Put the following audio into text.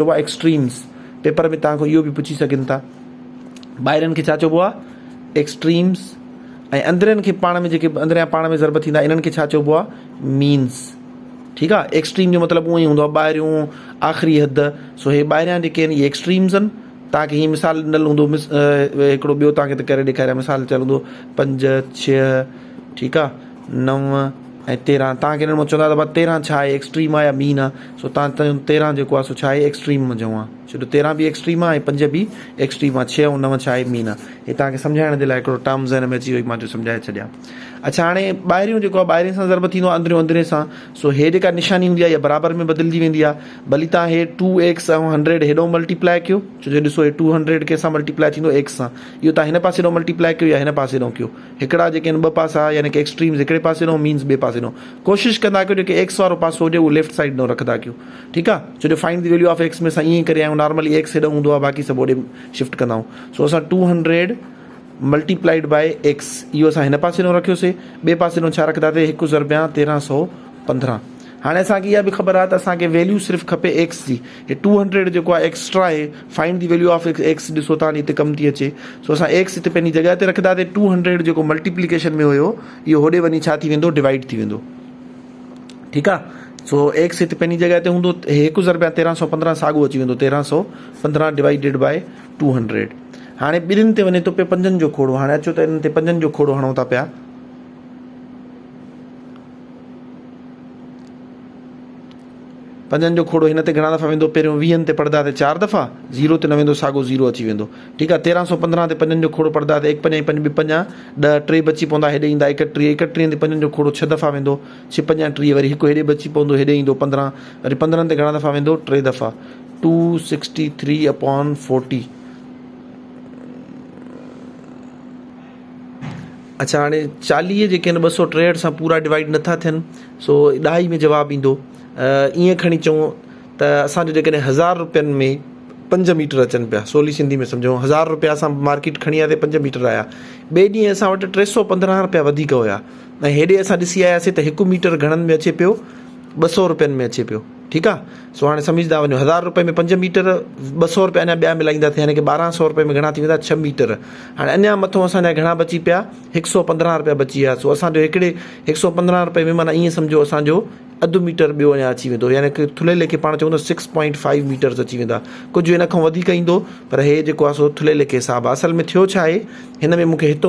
چئبو آهي ايڪسٽريمز. پيپر ۾ توهان کان اهو به پڇي سگهن ٿا. ٻاهرين کي ڇا چئبو آهي؟ ايڪسٽريمز. ۽ اندرين کي پاڻ ۾ جيڪي اندريان پاڻ ۾ ضرب ٿيندا انهن کي ڇا چئبو آهي؟ مينز. ٺيڪ آهي. ايڪسٽريم جو مطلب اونئن ئي هوندو آهي ٻاهريون آخري حد. سو هي ٻاهريان جيڪي آهن اهي ايڪسٽريمز آهن. توهان کي هيئن مثال ڏنل هوندو هڪڙو ٻيو توهان کي ته ڪري ڏيکاريان مثال چيل هوندو پنج ڇهه ٺيڪ آهي نو ۽ 13 توهان کي انهن مان چوندا ته ڀا 13 ڇا آهي ايڪسٽريم آهي يا مين آهي سو توهان چوندو 13 جيڪو آهي سو ڇا آهي ايڪسٽريم منجهون آهي ڇو جو 13 به ايڪسٽريم آهي ۽ 5 به ايڪسٽريم آهي 6 ۽ 9 ڇا آهي مين آهي هي توهان کي سمجهائڻ جي لاء هڪڙو ٽرم ذهن ۾ اچي وئي مان چيو سمجهائي ڇڏيان اڇا هاڻي ٻاهريون جيڪو آهي ٻاهرين سان ضرب ٿيندو آهي اندريون اندرين سان سو هي جيڪا نشاني هوندي آهي اها برابر ۾ بدلجي ويندي آهي ڀلي توهان هي ٽو ايڪس ۽ هنڊريڊ هيڏو ملٽيپلائي ڪيو ڇو جو ڏسو هي ٽو هنڊريڊ ڪنهن سان ملٽيپلائي ٿيندو ايڪس سان اهو توهان هن پاسي ڏانهن ملٽيپلائي ڪيو يا هن پاسي ڏانهن ڪيو هڪڙا جيڪي آهن ٻه پاسا يعني ڪي ايڪسٽريمز هڪڙي پاسي ڏانهن مينز ٻئي پاسي ڏانهن ڪوشش ڪندا ڪيو جيڪي ايڪس وارو پاسو هجي اهو ليفٽ سائيڊ ڏانهن رکندا ڪيو ٺيڪ آهي ڇو جو find the value of x ۾ اسان ائين ڪري آيا آهيون نارملي ايڪس هيڏانهن هوندو آهي باقي سڀ هوڏي شفٽ ڪندا آهيون سو اسان 200 ملٽيپلائيڊ بائي ايڪس اهو اسان هن پاسي ڏانهن رکيوسي ٻئي پاسي ڏانهن ڇا رکنداسي هڪ ضربيان 1315 هاڻي اسان کي اها به خبر آهي ته اسان کي ويليو صرف کپي ايڪس جي هي 200 جيڪو آهي ايڪسٽرا آهي find the value of x x ڏسو تان هتي ڪم ٿي اچي سو اسان ايڪس هتي پنهنجي جڳهه تي رکنداسي 200 جيڪو ملٽيپليڪيشن ۾ هيو اهو هوڏي وڃي ڇا ٿي ويندو ڊوائيڊ ٿي ويندو ٺيڪ آ سو ايڪس هتي پنهنجي جڳهه تي هوندو هي هڪ ضرب 1315 ساڳو اچي ويندو 1315 ڊوائيڊيڊ بائي 200 هاڻي ٻنهين تي وڃي ٿو پيو پنجن جو کوڙو هاڻي اچو ته انهن تي پنجن جو کوڙو هڻون ٿا پيا. پنجن جو کوڙو هن تي گهڻا دفعا ويندو پهريون ويهن تي پڙدا تي چار دفعا زيرو تي نه ويندو ساڳو زيرو اچي ويندو ٺيڪ آ 1315 تي پنجن جو کوڙو پڙدا تي هڪ پنج ۽ پنج ٻه پنجا ڏهه ٽي بچي پوندا هيڏي ايندا ايڪٽيهه ايڪٽيهن تي پنجن جو کوڙو ڇهه دفعا ويندو ڇهه پنجا ٽيهه وري هڪ هيڏي بچي پوندو هيڏي ايندو 15 وري 15 تي گهڻا دفعا ويندو ٽي دفعا 263 upon 40 اڇا هاڻي 40 جيڪي آهن 263 سان پورا ڊوائيڊ نٿا ٿين سو ڏهائي ۾ جواب ايندو ائين کڻي چئون ته اسان جو جيڪڏهن هزار روپين ۾ پنج ميٽر اچن پيا سولي سنڌي ۾ سمجهون هزار روپيا اسان مارڪيٽ کڻي آياسي پنج ميٽر آيا ٻئي ڏينهن اسان وٽ 315 روپيا وڌيڪ هيا ۽ هيڏي اسان ڏسي آياسي ته هڪ ميٽر گهڻن ۾ اچي پيو 200 روپين ۾ اچي پيو ٺيڪ آ سو هاڻي سمجهندا وڃو هزار روپئي ۾ پنج ميٽر 200 روپيا اڃا ٻيا ملائيندا ٿيا يعني ڪي 1200 روپئي ۾ گهڻا ٿي ويندا 6 ميٽر هاڻي اڃا مٿو اسان جا گهڻا بچي پيا 115 روپيا بچي ويا سو اسان جو هڪڙي 115 روپئي ۾ معنيٰ ائين سمجهو اسان جو اڌ ميٽر ٻيو اڃا اچي ويندو يعني ڪي ٿلهي ليکي پاڻ چئون ته 6.5 ميٽرز اچي ويندا ڪجهه ان کان وڌيڪ ايندو پر هي جيڪو آ سو ٿلهي ليکي حساب آ اصل ۾ ٿيو ڇا آهي هن ۾ مون کي هتو.